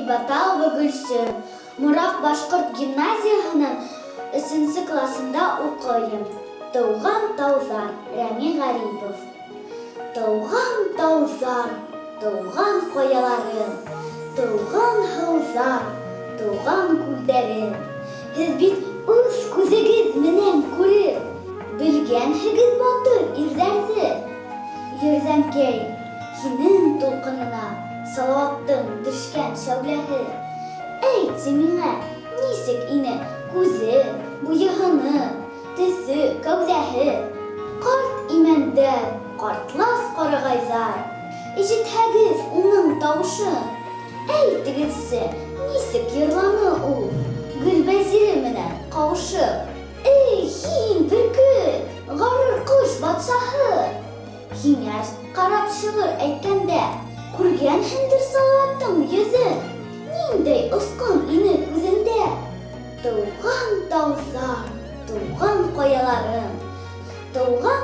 Бибаталова Гөлсөм. Мораҡ башҡорт гимназияһының өсөнсө класында уҡыйым. Тыуған тауҙар, Рәми Ғарипов. Тыуған тауҙар, тыуған ҡаяларым, Тыуған һыуҙар, тыуған күлдәрем. Һеҙ бит үҙ күҙегеҙ менән күреп, Белгәнһегеҙ батыр ирҙәрҙе. Йөрҙәмкәй, һинең тулҡынына Салауаттың төшкән шәүләһе. Әйтсе миңә, нисек ине күҙе, буйы-һыны, Төҫө, кәүҙәһе? Ҡарт имәндәр, ҡартлас ҡарағайҙар, Ишетһәгеҙ уның тауышын, Әйтегеҙсе, нисек йырланы ул Гөлбәзире менән ҡауышып? Эй, һин, бөркөт, ғорур ҡош батшаһы! Һиңә ҡарап шиғыр әйткәндә, Күргәнһеңдер Салауаттың йөҙөн, Ниндәй осҡон ине күҙендә. Тыуған тауҙар, тыуған ҡаяларым, Тыуған